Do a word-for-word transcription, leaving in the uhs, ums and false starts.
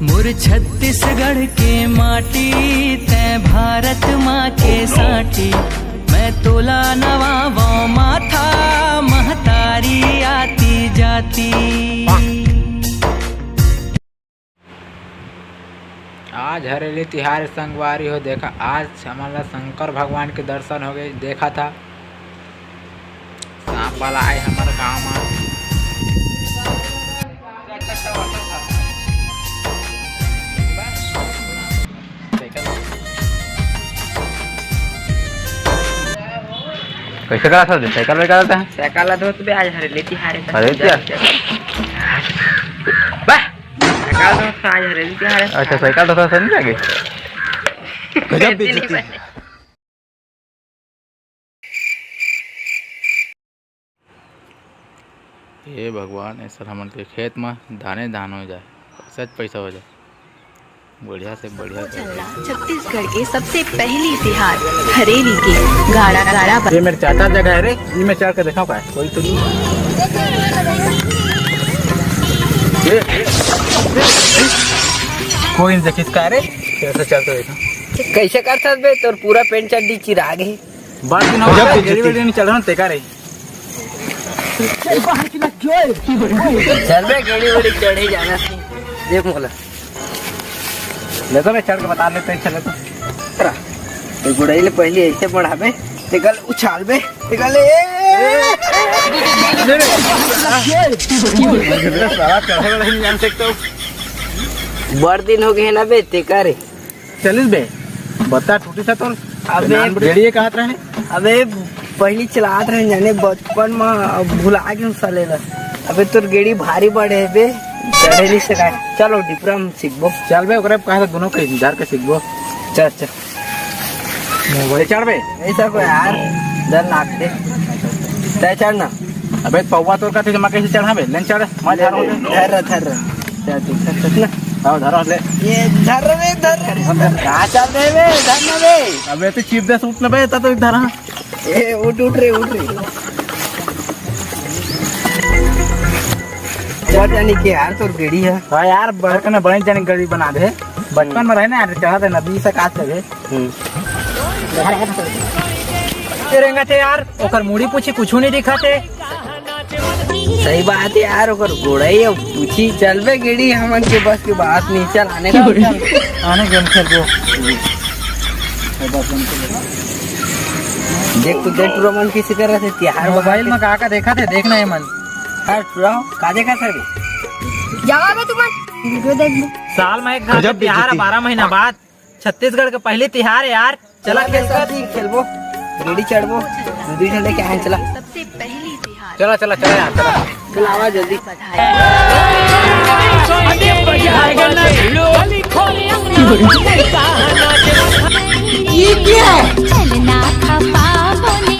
मोर छत्तीसगढ़ के माटी, तै भारत माँ के साटी। मैं तोला नवावों माथा, महतारी आती जाती। आज हरेली तिहार संगवारी हो, देखा आज हमन ला शंकर भगवान के दर्शन हो गए। देखा था सांप वाला आए हमर गांव में। कैसे करा था? साइकिल में करा था? साइकिल ला धोत बे, आज हरेली तिहार है, अरे क्या? बा! साइकिल धोत आज हरेली तिहार है। अच्छा, साइकिल धोत था, समझ आ गए? गजब बेइज्जती। हे भगवान, ऐसा हमन के खेत म धाने धान हो जाए, पैसा पैसा हो जाए, बढ़िया से बढ़िया। छत्तीसगढ़ के सबसे पहली तिहार हरेली के गाड़ा गाड़ा ब- ये मेरे चाचा जगह है रे, ये मैं चढ़ के देखा पाए, कोई तो नहीं। ये, कोई नहीं देखिस का रे, कैसे चढ़ के देखा। कैसे कर सकबे, तोर पूरा पेंट चड्डी चिरा गे। बात दिन हो गजब गया, बेइज्जती। गेड़ी वेड़ी नहीं चढ़ रहा, तेका रे। चल बे, गेड़ी वेड़ी चढ़े जाना। देख मोला। ले तो मैं चढ़ के बता देते हैं, चले तो। तेरा। ये गुड़ई ले पहले ऐसे बढ़ाबे, ते गल उछालबे, ते गल ए। साला चढ़े वाला नहीं जान सकते हो। बड़ दिन हो गए ना बे, तेका रे। चलिस बे, बता टूटी सा तोर। अबे नान गेड़िए कहत रहे। अबे पहली चलात रहे जाने बचपन में, अब भुला के साले ला। अबे तोर गेड़ी भारी बड़े है बे, चढ़े नहीं सका। चलो डिपरा में सीखबो। चल बे, ओकरे कहा था दोनों के धर के सीखबो। चल चल। मोबाइल चढ़ बे। ऐसा कोई यार डर नाक दे। तय चढ़ना। अबे पौवा तोर का थे, मैं कैसे चढ़ा बे? लेन चढ़, मैं धर हूँ। धर रहा, धर रहा। चल, ठीक है, चल ना। आओ, धरो ले। ये धर रे, धर रे। कहाँ चल रहे बे? धर ना बे। अबे तू चीप दे सूट ना बे, ता तो धरा। ए, उठ, उठ रे, उठ रे। बहुत जानी के यार तोर गेड़ी है। हाँ यार, बड़कन बड़े जानी गेड़ी बना दे। बचपन में रहे ना यार, चढ़ा दे ना, बीस से काट लगे। हम्म। ये रेंगा थे यार, ओकर मुड़ी पूछी कुछू नहीं दिखा थे। सही बात है यार, ओकर गोड़ाई अब पूछी चलबे गेड़ी, हमन के बस के बात नहीं, चल आने का, चल। आने game खेलबो। देख तू, देख टूरा मन किसी कर रहे थे, तिहार मोबाइल में का का देखा थे, देखना है मन। हाँ, टूरा, का देखा था बे? जावा बे तुम, वीडियो देख लो। साल में एक घाट गजब तिहार है, बेइज्जती। बारह महीना बाद। छत्तीसगढ़ के पहली तिहार है यार, चला चला खेल कर। साथी खेलबो, गेड़ी चढ़बो, दू दू झंडे के आए चला। सबसे पहली तिहार। चला, चला, चला यार, चला। चला, आवा जल्दी। ये क्या है?